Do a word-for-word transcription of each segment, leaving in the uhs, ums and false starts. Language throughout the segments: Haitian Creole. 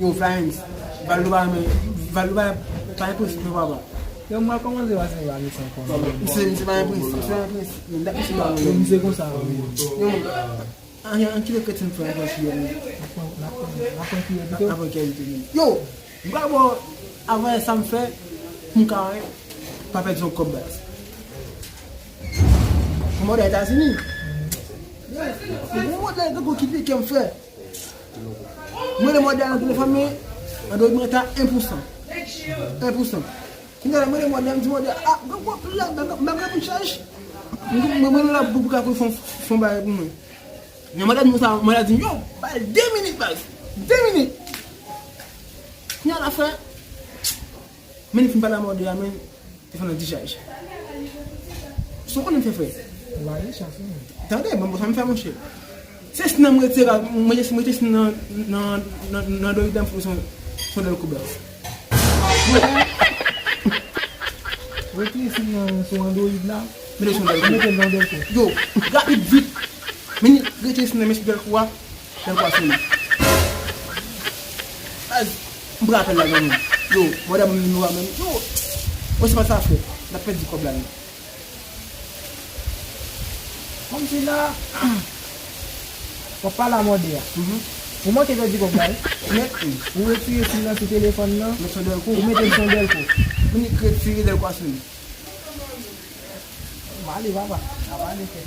Yo, Flyens, Valdo pa renmen, Valdo pa, pa enpresif non, papa. Yo, mwen kòmanse pa se Valdo san kòman. Misye, misye pa enpresif, misye pa enpresif. Yo, misye konsa, wi. Yo, an, an kite kretyen fè enpresif, yo. N ap pran, n ap pran, n ap pran kiyè pito. N ap pran kiyè pito, wi. Yo, m pral bò, avan sa m fè, pou m ka pa pèdi yon kòb baz. Pou mòde Etazini. Yo, pou mòde, gade ki pike m fè. Mwen, le mòde nan telefòn, men Android mwen ta en pou san. En pou san. Kounye a, mwen, le mòde, m di mòde, ah, gen gwo pil la, m pa gen pou chaj. Mwen, mwen, la, pou, pou ka pou fon, fon bagay pou mwen. Men mòde, nou sa, mòde di, yo, bay de minit, baz. De minit. Kounye a, la fè. Men li fin pale a mòde a, men li fè nan dichaj. Sa w konnen m fè, frè? Ou ale chans, wi. Tande, ban m sa m fè, monchè. Se sin nan m retire, mwen, mwen, mwen retire sin nan, nan, nan, nan doyi dan pou son, son dèl koubè. Retire sin nan sou Android la. Mete son dèl koubè. Mete l nan dèl koubè. Yo, rapid, vit. Men li retire sin nan, men sou dèl kou a. Dèl kou a sou li. Baz, m pran apèl la, zanmi. Yo, mòde ban m nimewo a, men. Yo, ou se pa sa fè. N ap pèdi kòb la, men. Kòmsi la, w ap pale a mòde a. Mhm. Ou manke pèdi kòb la, wi. Nèt, wi. Ou retire sim nan sou telefòn nan. Mete sou dèl kou. Ou mete l sou dèl kou. Vini retire dèl kou a sou li. M ale, papa. M ap ale, frè.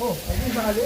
Oh, ou deja ale?